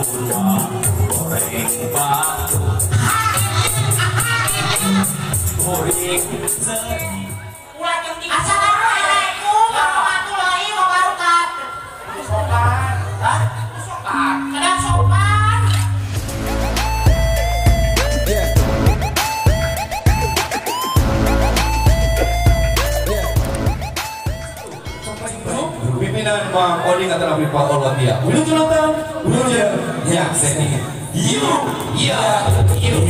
kurma goreng batu kuring sedih. Assalamualaikum warahmatullahi wabarakatuh. Sopan, hah? Sopan. Kadang sopan. Pimpinan Bang Oding atau Nabi Pak Olotia. Wilujeng nonton, wilujeng nyakseni. Yuk, ya, yuk.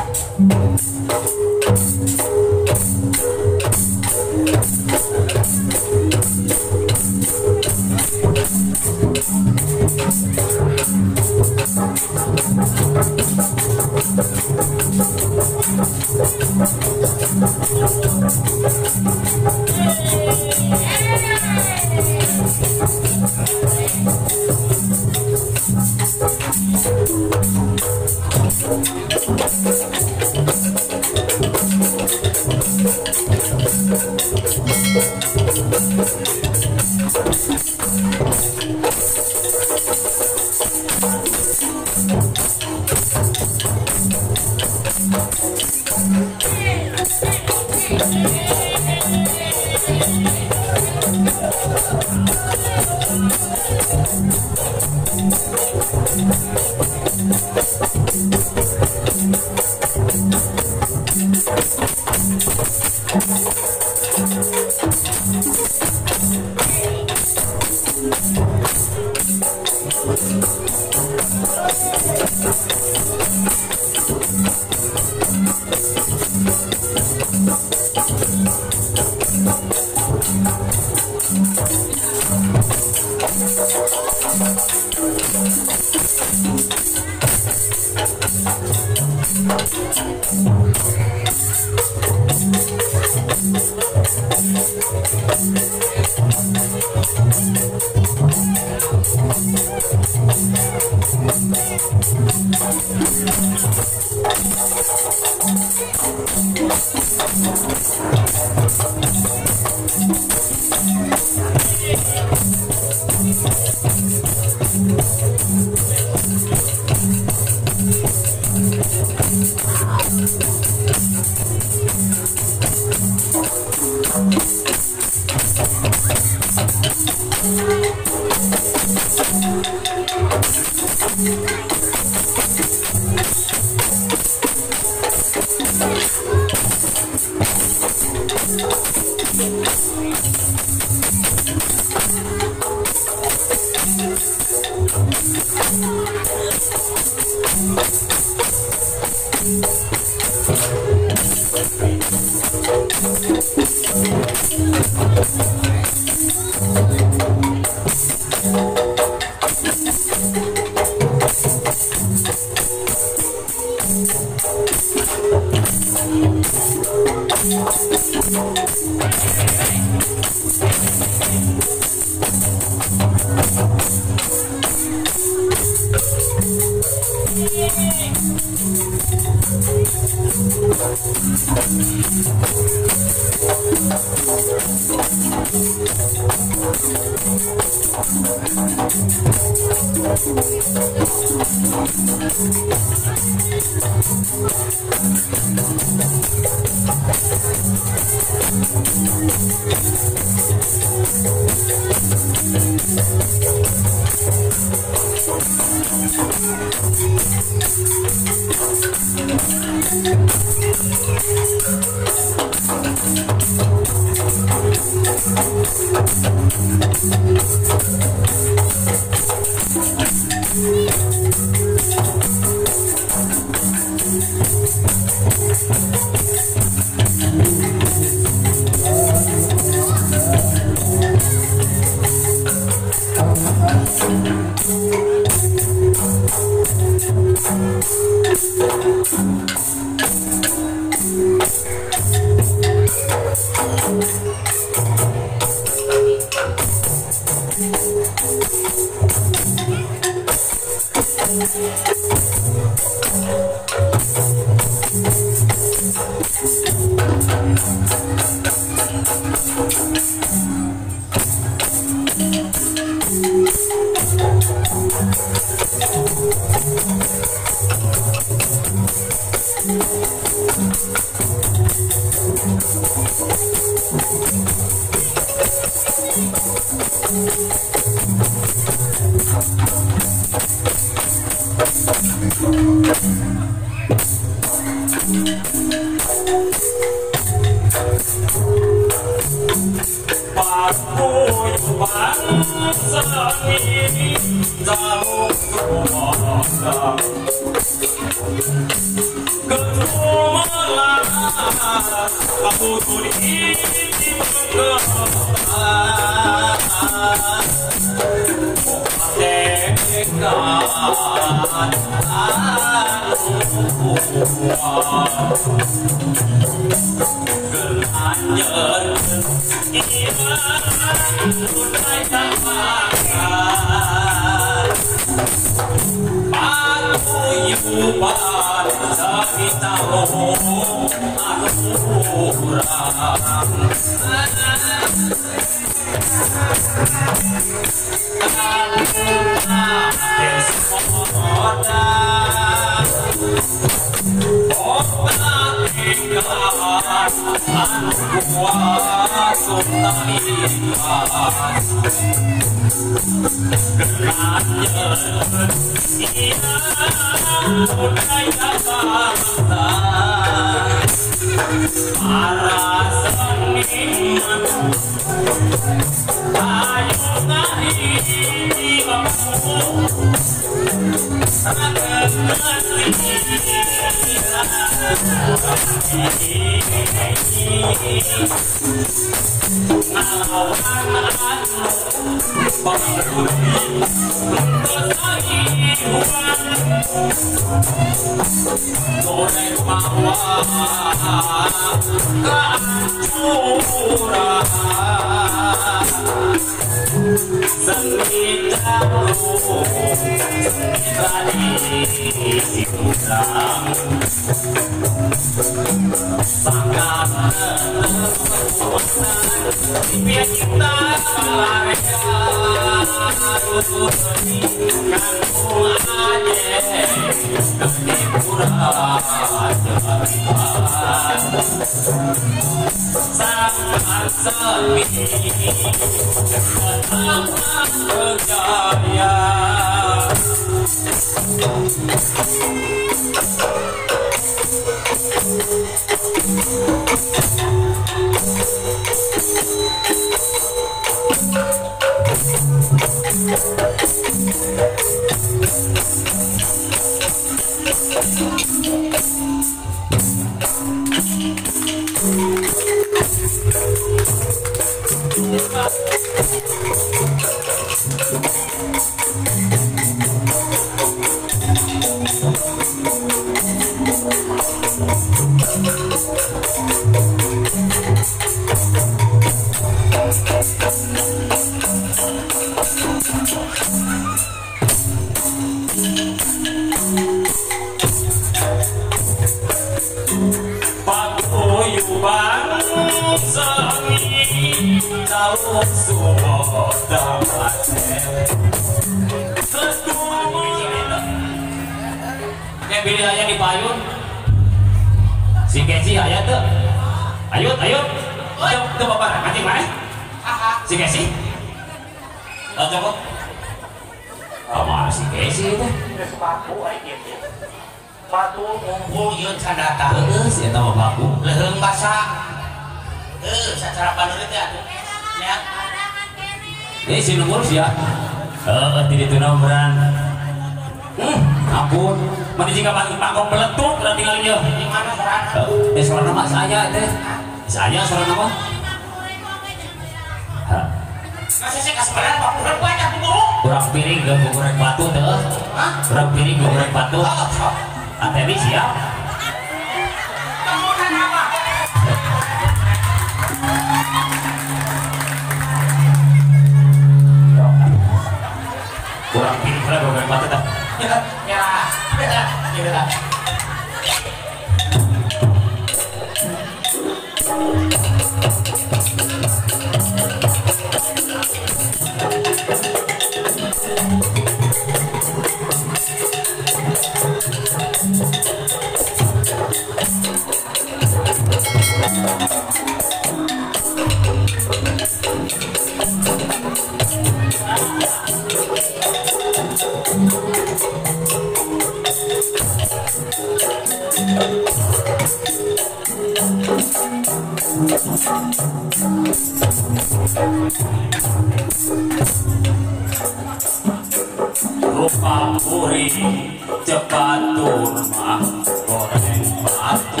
Kuring cepat mah goreng batu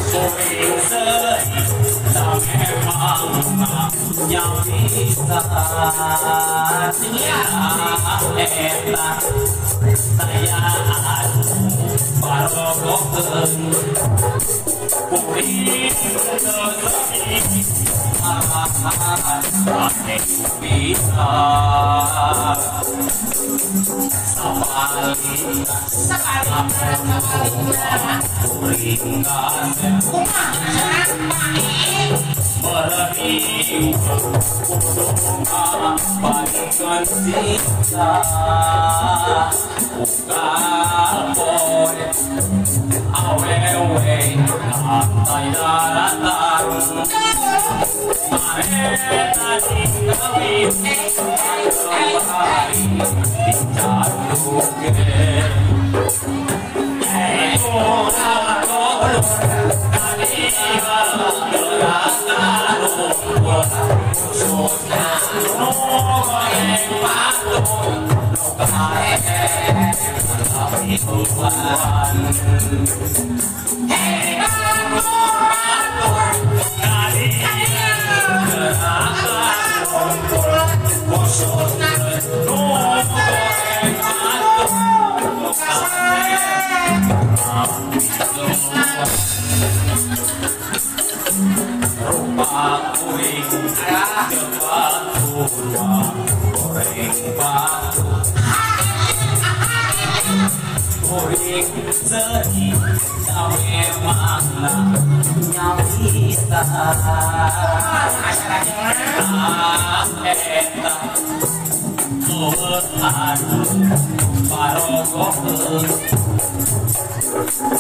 kuring sedih memang nyawisan eta saya barogokeun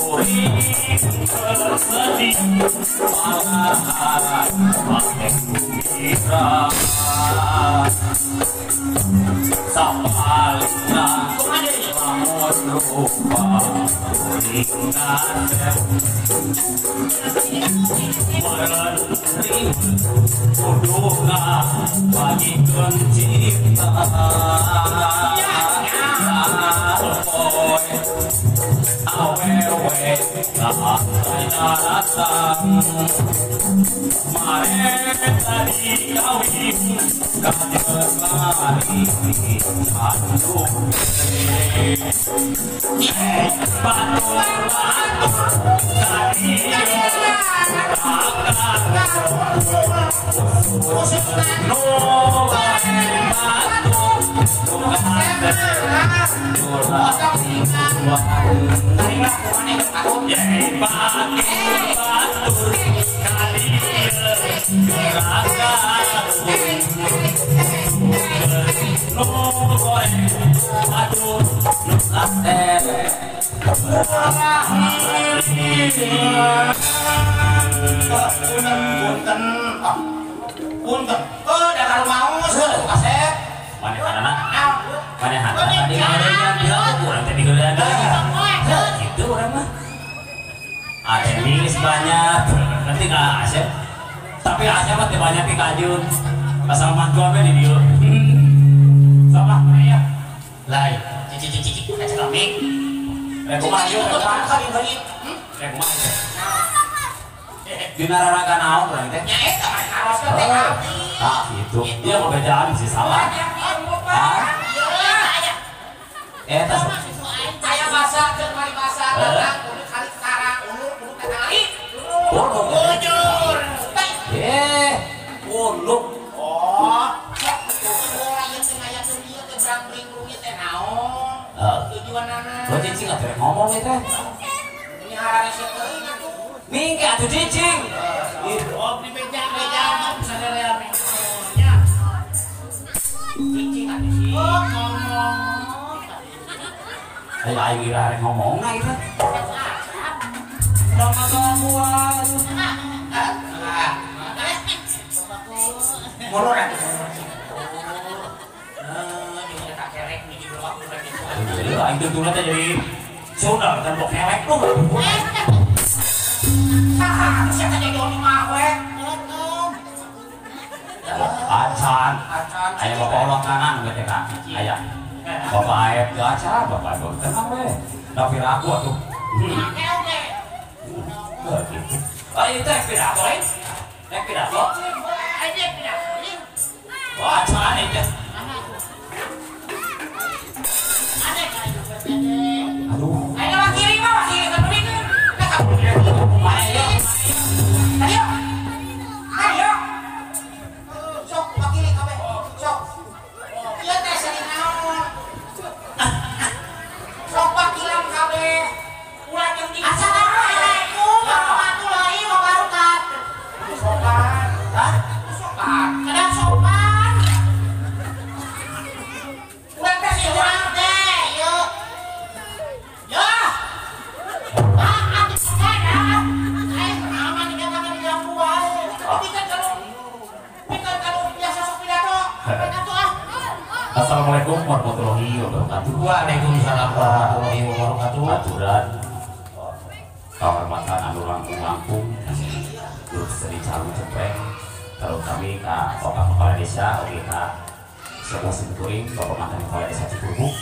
kuring sedih bisa Aya bapak Allah kanan BTK. Aya. Bapak Aep teu acara, bapak Aep tenang we. Da piraku atuh. Ayo teh pidato lain. Teh pidato. Aja pidato. Wah, acara teh. Aduh. Ayo wakili mah wakili kan. Ayo. Ayo. Ayo. Sok wakili kabeh. Sok. Ieu teh sering naon? Sok wakilan kabeh. Ulah jeung di Assalamualaikum warahmatullahi wabarakatuh. Sopan. Hah? Sopan. Kadang sopan. Urang teh si urang teh, yuk. Ya. Ah, atuh sopan ah. Aing aman dikatakan di lampu wae. Tapi kan kalau biasa sok pidato, pidato ah. Assalamualaikum warahmatullahi wabarakatuh. Waalaikumsalam warahmatullahi wabarakatuh. Aturan kehormatan anu langkung-langkung grup seni calon cempreng kalau kami ka Bapak Kepala Desa oge ka Sepuh Simkuring Bapak mantan Kepala Desa Cikurubuk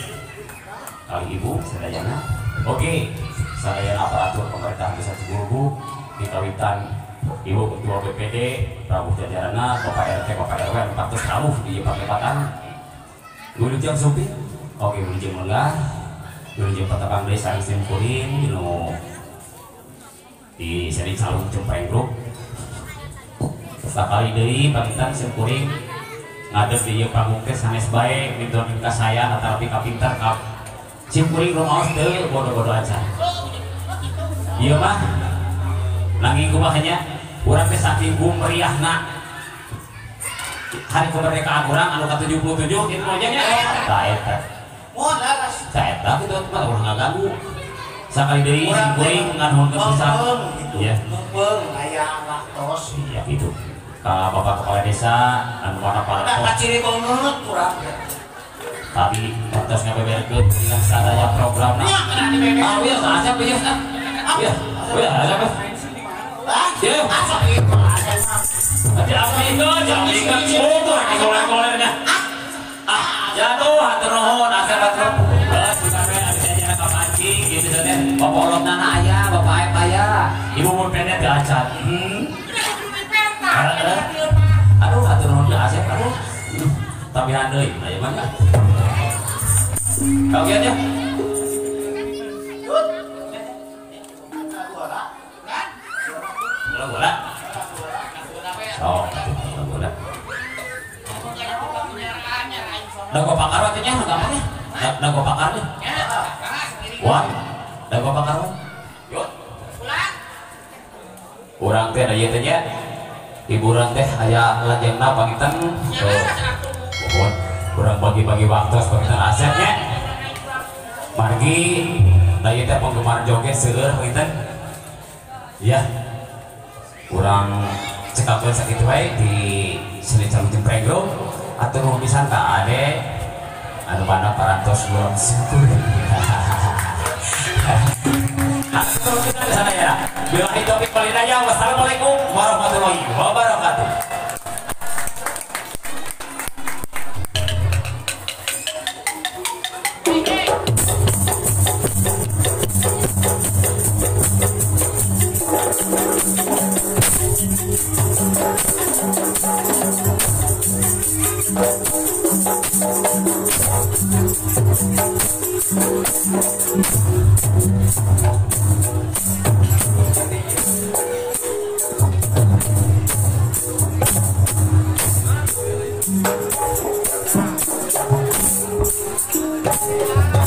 kali Ibu sadayana oke sadayana aparatur pemerintahan Desa Cikurubuk di kawitan Ibu Ketua BPD Prabu Jajarana Bapak RT Bapak RW anu patos rawuh di parlepatan wilujeng supir oke wilujeng lenggah wilujeng patepang desa Simkuring nu di seri calon cempreng grup sakali deui pangitan simkuring ngadep di ieu panggung teh sanes bae minta saya atanapi kapintar kap simkuring rumaos teu bodo-bodo aja ieu mah nanging kumaha nya urang teh saking meriahna hari kemerdekaan urang anu ka-77 kitu mah nya tah eta mohon laras tah eta kitu mah urang ngaganggu sakali deui simkuring nganuhunkeun pisan gitu. Ya. Meupeung aya waktos. Iya gitu. Ka Bapak Kepala Desa anu mana Nah, kaciri banget urang. Tapi waktos ngabeberkeun dengan sadaya programna. Nya kana dibeber. Ah ieu asa ieu ah. Iya. Iya asa. Ah, asa ieu asa. Ati apa itu? Jangan ingat foto golek-goleknya. Ah, jatuh hatur nuhun asa hatur. Gitu saja. Bapak Allah nana ayah, Bapak Aep ayah, Ibu mun penet teu acan. Aduh, hatur nuhun asep aduh. Tambihan deui, aya mah. Kagian ya. Bola. Oh, bola. Dago pakar atuh nya gampang nya. Dago pakar nya. Wah, dago pakar mah. Yuk. Urang teh da ieu teh nya. Hiburan teh aya lajengna pangitan. Mohon urang bagi-bagi waktu pangitan asep nya. Margi da ieu teh penggemar joget seueur pangitan. Ya. Urang cekapkeun sakitu wae di seni calon cempreng grup atur nuhun pisan ka ade anu mana parantos urang syukur. Atur pisan ka sadayana. Billahi taufiq wal hidayah. Wassalamualaikum warahmatullahi wabarakatuh. Thank you.